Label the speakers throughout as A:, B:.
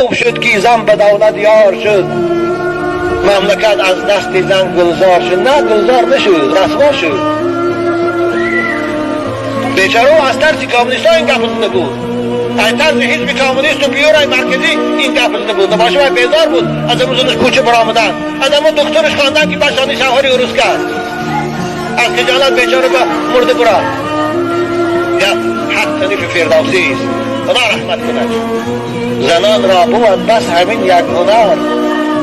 A: خوب شد که زن به دولت یار شد، مملکت از دست زن گلزار شد. نه گلزار نشد، رسوا شد. بیچاره از ترس کمونیست این گپ زده بود، از ترس حزب کمونیست و بیورای مرکزی این گپ زده بود. باشه بیزار بود از امروزش کوچه برآمدن، از اما دکترش خواندن که بشانی شوهری عروس کرد. از خجالت بیچاره به مرده برا. گپ حق تنیف فردوسی است، خدا رحمت کند. زنان را بود بس همین یک هنر،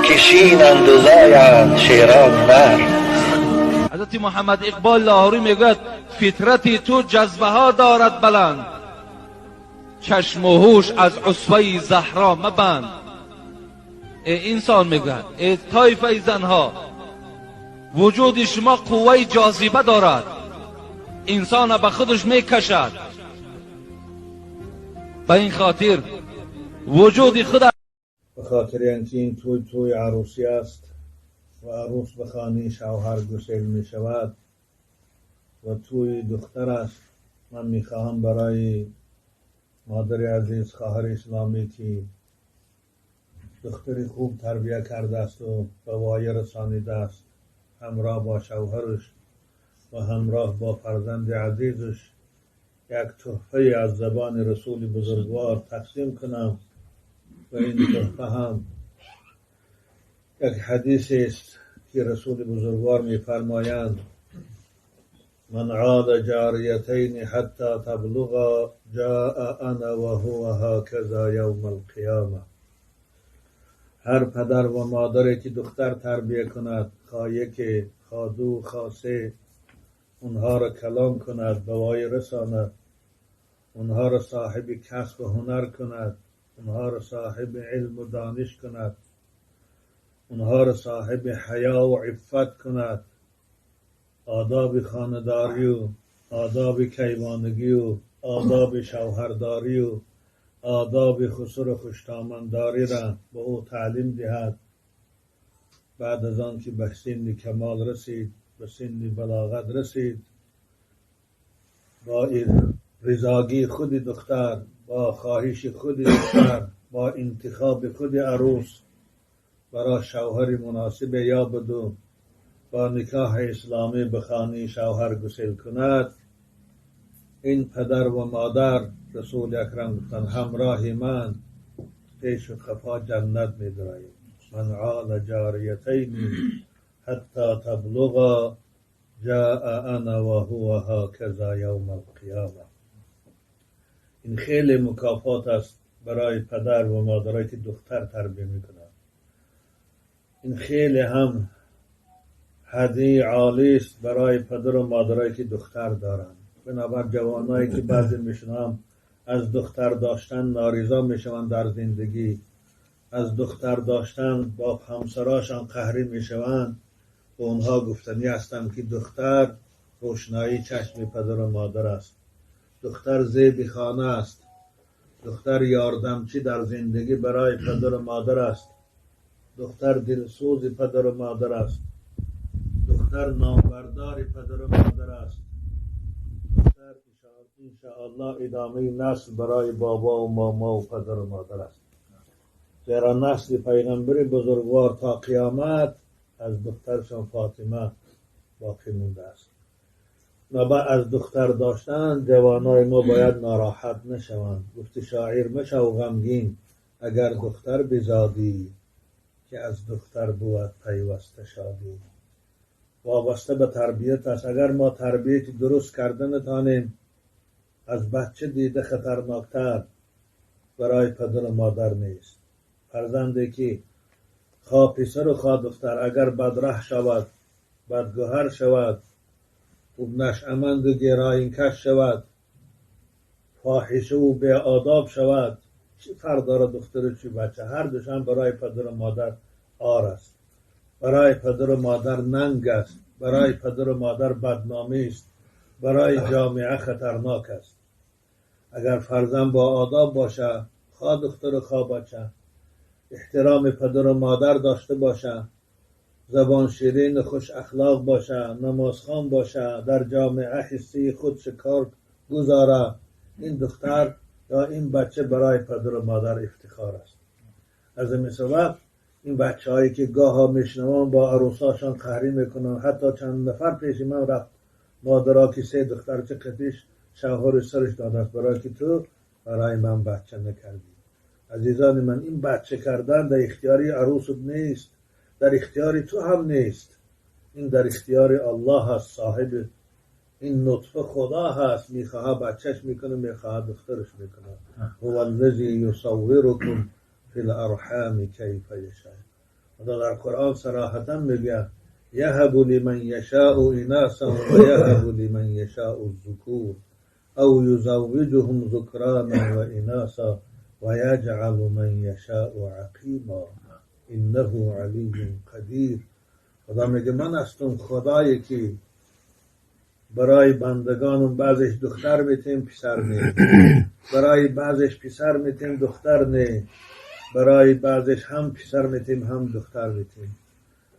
A: که شینند و زایند شیران نر.
B: حضرت محمد اقبال لاهوری میگوید فطرت تو جذبه ها دارد بلند، چشم و هوش از عصوه زهرا مبند. ای انسان میگوید، ای طایفه زنها، وجود شما قوه جاذبه دارد، انسان به خودش میکشد. به این خاطر وجود خود
C: به خاطر اینکه این توی عروسی است و عروس به خانه شوهر گسیل می شود و توی دختر است، من می خواهم برای مادر عزیز، خواهر اسلامی که دختری خوب تربیه کرده است و به وایه رسانیده است، همراه با شوهرش و همراه با فرزند عزیزش یک تحفه از زبان رسول بزرگوار تقسیم کنم. و این تحفه هم یک حدیث است که رسول بزرگوار می‌فرمایند: من عاد جاریتین حتی تبلغا جاء انا و هو هكذا یوم القیامه. هر پدر و مادری که دختر تربیه کند، خواه یک، خواه دو، خواه سه، اونها را کلان کند، به وای رساند، اونها را صاحب کسب و هنر کند، اونها را صاحب علم و دانش کند، اونها را صاحب حیا و عفت کند، آداب خانه‌داری و آداب کیوانگی و آداب شوهرداری و آداب خسر و خوشتامنداری را به او تعلیم دهد، بعد از آن که به سن کمال رسید، به سن بلاغت رسید، با رضاگی خود دختر، با خواهش خود دختر، با انتخاب خود عروس برای شوهر مناسب یابد و با نکاح اسلامی به خانه شوهر گسیل کند، این پدر و مادر، رسول اکرم گفتند، همراه من پیش و خفا جنت می درآید. من عال جاریتین حتی تبلغا جاء انا و هو هكذا یوم القیامه. این خیلی مکافات است برای پدر و مادرایی که دختر تربیه میکنند. این خیلی هم هدیه عالی است برای پدر و مادرایی که دختر دارند. بنابر جوانایی که بعضی میشنم از دختر داشتن ناریزا میشوند در زندگی، از دختر داشتن با همسراشان قهری میشوند، به اونها گفتنی هستم که دختر روشنایی چشم پدر و مادر است، دختر زیب خانه است، دختر یاردمچی در زندگی برای پدر و مادر است، دختر دلسوز پدر و مادر است، دختر نامبردار پدر و مادر است، دختر انشاءالله ادامه نسل برای بابا و ماما و پدر و مادر است. زیرا نسل پیغمبر بزرگوار تا قیامت از دخترشان فاطمه باقی مونده است. و از دختر داشتن جوانای ما باید ناراحت نشوند. گفت شاعر مشو غمگین اگر دختر بزادی، که از دختر بود پیوسته شادی. وابسته به تربیت است. اگر ما تربیت درست کرده نتانیم، از بچه دیده خطرناکتر برای پدر و مادر نیست. فرزندی که خواه پسر و خواه دختر اگر بدره شود، بدگوهر شود، خوب نشأمند و گرایینکش شود، فاحشه و بی‌آداب شود، چه فرق داره دختر و چه بچه؟ هر دوشان برای پدر و مادر عار است، برای پدر و مادر ننگ است، برای پدر و مادر بدنامی است، برای جامعه خطرناک است. اگر فرزند با آداب باشه، خواه دختر و خواه بچه، احترام پدر و مادر داشته باشه، زبان شیرین و خوش اخلاق باشه، نمازخوان باشه، در جامعه حسی خود شکار گذاره، این دختر یا این بچه برای پدر و مادر افتخار است. از این سبب این بچه‌هایی که گاها میشنوم با عروساشان قهری میکنن، حتی چند نفر پیش من رفت مادرا که 3 دختر چه قطیش شوهر سرش داده است برای که تو برای من بچه نکردی. عزیزان من، این بچه کردن در اختیاری عروس نیست، در اختیار تو هم نیست، این در اختیار الله هست. صاحب این نطفه خدا هست، میخواه بچهش میکنه، میخواه دخترش میکنه. هو الذی یصورکم فی الارحام کیف یشاء. خدا در قرآن صراحتا میگه یهب لمن یشاء اناثا و یهب لمن یشاء الذکور او یزوجهم ذکرانا و اناثا و یجعل من یشاء عقیما انه علی قدیر. خدا میگه من هستم خدایی که برای بندگانم بعضش دختر میتیم پسر نه، برای بعضش پسر میتیم دختر نه، برای بعضش هم پسر میتیم هم دختر میتیم.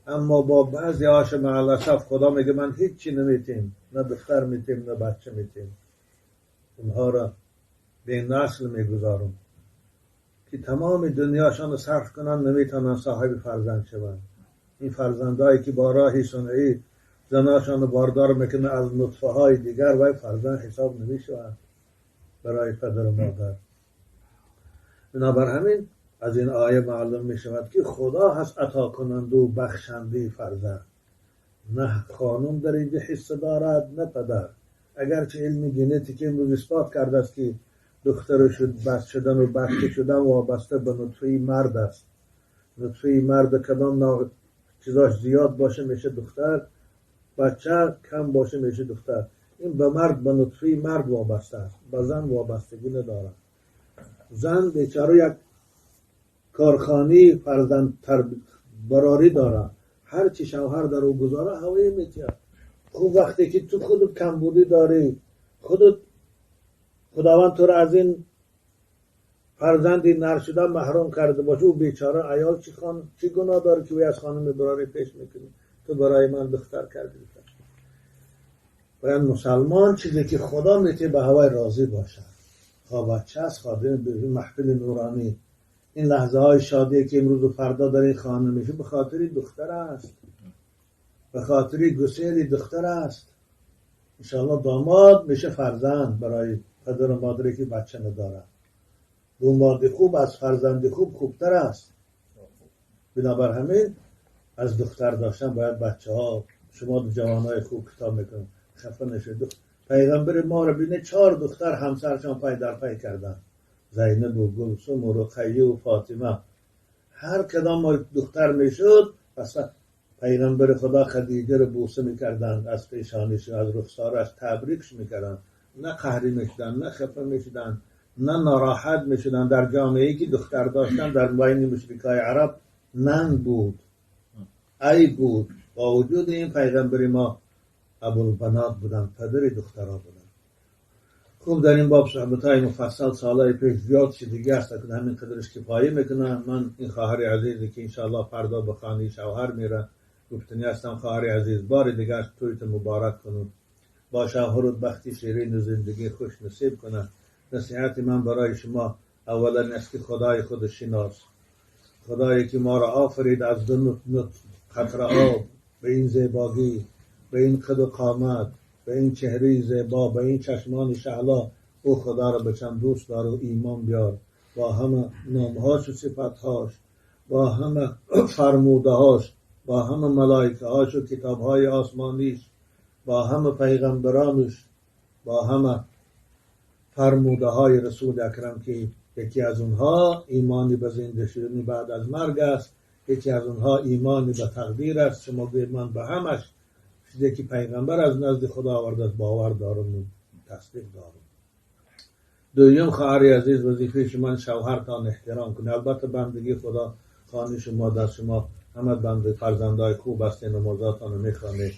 C: اما با بعضی هاش مع الاسف خدا میگه من هیچی نمیتیم، نه دختر میتیم نه بچه میتیم، اونها را به نسل میگذارم که تمام دنیاشان رو صرف کنن نمیتونن صاحب فرزند شوند. این فرزندهایی که با راه صنعی زناشان رو باردار میکنه از نطفه های دیگر و فرزند حساب نمیشوند برای پدر و مادر. بنابر همین از این آیه معلوم میشود که خدا هست عطا کننده و بخشنده فرزند، نه خانم در اینجا حصه دارد نه پدر. اگرچه علم ژنتیک امروز اثبات کرده است که دختر شد بس شدن و بچه شدن وابسته به نطفه مرد است، نطفه مرد کدام نوع چیزاش زیاد باشه میشه دختر، بچه کم باشه میشه دختر. این به مرد، به نطفه مرد وابسته است، به زن وابستگی ندارد. زن بیچاره یک کارخانه فرزند براری داره، هر چی شوهر در او گذاره هوای میتیه. خوب وقتی که تو خودت کمبودی داری، خودت خداوند تو را از این فرزندی نر شدن محروم کرده باشه، او بیچاره عیال چی گناه داره که وی از خانم براری پیش میکنی تو برای من دختر کردی؟ باید مسلمان چیزی که خدا میته به هوای راضی باشه. خواه بچه است، خواه محفل نورانی، این لحظه های شادی که امروز و فردا در این خانه میشه به خاطر دختر است، به خاطر گسیل دختر است. انشاءالله داماد میشه فرزند برای پدر و مادری که بچه نداره. داماد خوب از فرزند خوب خوبتر است. بنابر همین از دختر داشتن باید بچه ها، شما جوان های خوب کتاب میکنن خفه نشید. پیغمبر ما رو بینه 4 دختر همسرشان پای در پای کردن، زینب و گلثوم و رقیه و فاطمه. هر کدام دختر میشد پس پیغمبر خدا خدیجه رو بوسه میکردن از پیشانیش، از رخسارش تبریکش میکردن، نه قهری میشدن، نه خفه میشدن، نه ناراحت میشدن. در جامعه که دختر داشتن در بین مشرکای عرب ننگ بود، عیب بود. با وجود این پیغمبر ما ابوالبنات بودن، پدر دخترها بودن. خوب در این باب صحبت‌های مفصل سالهای پیش زیاد شد دیگه است که همین قدرش کفایه میکنه. من این خواهر عزیزی که انشاءالله فردا به خانه شوهر میره گفتنی هستم، خواهر عزیز بار دیگه تویت مبارک کنم، با شوهرت بختی شیرین و زندگی خوش نصیب کنه. نصیحت من برای شما اولا است که خدای خود شناس، خدایی که ما را آفرید از دو قطره آب به این زیبایی، به این قد و قامت، به این چهره زیبا، به این چشمان شعلا، او خدا را به چند دوست دار و ایمان بیار با همه نامهاش و صفتهاش، با همه فرمودهاش، با همه ملائکه‌هاش و کتابهای آسمانیش، با همه پیغمبرانش، با همه فرموده های رسول اکرم که یکی از اونها ایمانی به زنده شدن بعد از مرگ است، یکی از اونها ایمانی به تقدیر است. شما گوید من به همش چیزی که پیغمبر از نزد خدا آورده است باور دارم و تصدیق دارم. دویم خواهر عزیز، وظیفه شما شوهرتان احترام کنید. البته بندگی خدا خانه شما در شما همه بنده فرزندای خوب هستین، نمازاتان رو میخوانید.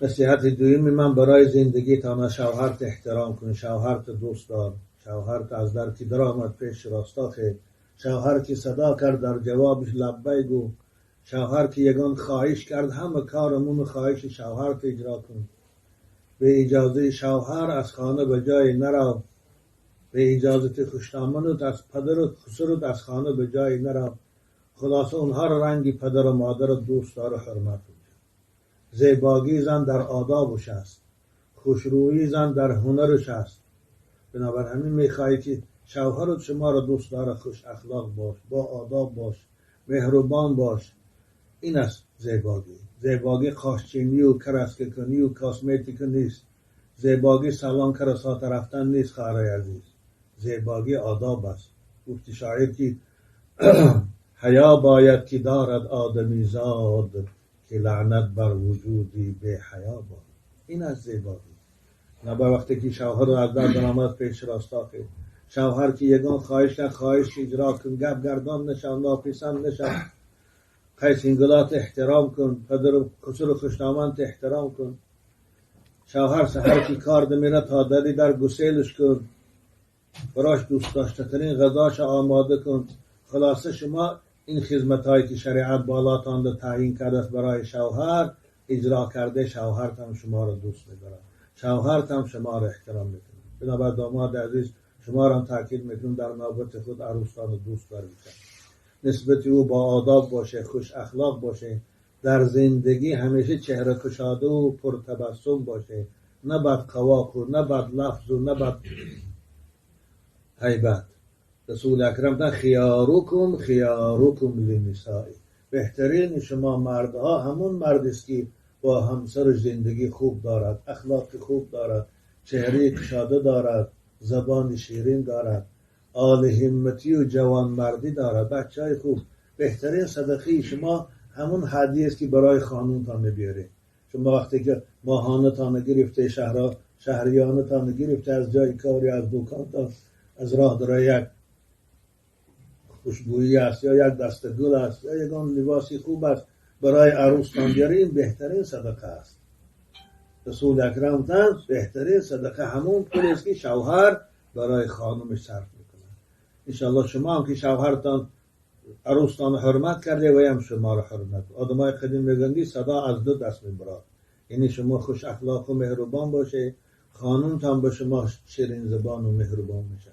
C: نصیحت دویم من برای زندگی تان شوهرت احترام کن، شوهرت دوست دار، شوهرت از در که در آمد پیش راستا خیر، شوهر که صدا کرد در جوابش لبیک گو، شوهر که یگان خواهش کرد همه کارمون خواهش شوهرت اجرا کن. به اجازه شوهر از خانه به جای نرو، به اجازت خوشدامنت از پدر و خسرت از خانه به جایی نرو. خلاصه اونها رو رنگی پدر و مادر دوست داره، حرمت میده. زیباگی زن در آدابش است، خوشرویی زن در هنرش است. بنابر همین میخوایی که شوهرت شما را دوست داره، خوش اخلاق باش، با آداب باش، مهربان باش. این است زیباگی. زیباگی قاشچینی و کرسکه کنی و cosmetic نیست. زیباگی salon красота رفتن نیست خواهرای عزیز. زیباگی آداب است. گفتی شاعر که حیا باید که دارد آدمی زاد، که لعنت بر وجودی بی حیا باد. این از زیباگی. نه وقتی که شوهر از در درآمد پیش راستا که شوهر که یگان خواهش خواهش اجرا کن، گپ گردان نشو، ناپسند نشو، قیس احترام کن، پدر و خسر و خوشدامنت احترام کن. شوهر سحر که کار میره تا دری در گسیلش کن، براش دوست داشته ترین غذاش آماده کن. خلاصه شما این خدمت هایی که شریعت بالاتان تعیین کرده است برای شوهر اجرا کرده، شوهرتان شما را دوست می‌دارد، شوهرتان شما را احترام میکنه. بنابر داماد عزیز شما را هم تاکید میکنم در نوبت خود عروستان را دوست دارید، نسبت او با آداب باشه، خوش اخلاق باشه، در زندگی همیشه چهره کشاده و پرتبسم باشه، نه بد قواق و نه بد لفظ و نه بد هیبت. رسول اکرم تا خیارکم خیارکم لنسائی، بهترین شما مردها همون مرد است که با همسر زندگی خوب دارد، اخلاق خوب دارد، چهره کشاده دارد، زبان شیرین دارد، آل همتی و جوان مردی دارد. بچه های خوب، بهترین صدقه شما همون هدیه است که برای خانومتان میبیاره. شما وقتی که ماهانتان گرفته، شهریانتان گرفته، از جای کاری، از دکانتان، از راه داره یک خوشبویی است یا یک دسته گل است یا یگان لباسی خوب است برای عروستان بیارین، بهترین صدقه است. رسول اکرم تن بهترین صدقه همون پول است که شوهر برای خانمش صرف میکنه. انشاءالله شما هم که شوهرتان عروستان حرمت کرده و هم شما را حرمت. آدمای قدیم میگن صدا از دو دست میبراد، یعنی شما خوش اخلاق و مهربان باشه، خانمتان به شما شیرین زبان و مهربان میشه.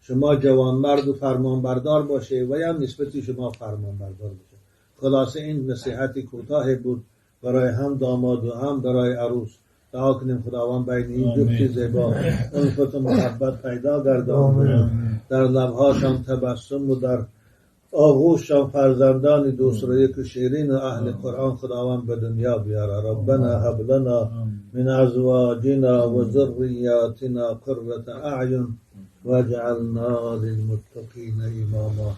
C: شما جوان مرد و فرمانبردار باشه و یا نسبتی شما فرمانبردار باشه. خلاصه این نصیحت کوتاه بود برای هم داماد و هم برای عروس. دعا کنیم خداوند بین این جفت زیبا الفت و محبت پیدا گرداند، در لبهاشان تبسم و در آغوششان فرزندان دوست و شیرین و اهل قرآن خداوند به دنیا بیاره. ربنا هب لنا من ازواجنا و ذریاتنا قرة اعین واجعلنا للمتقین اماما.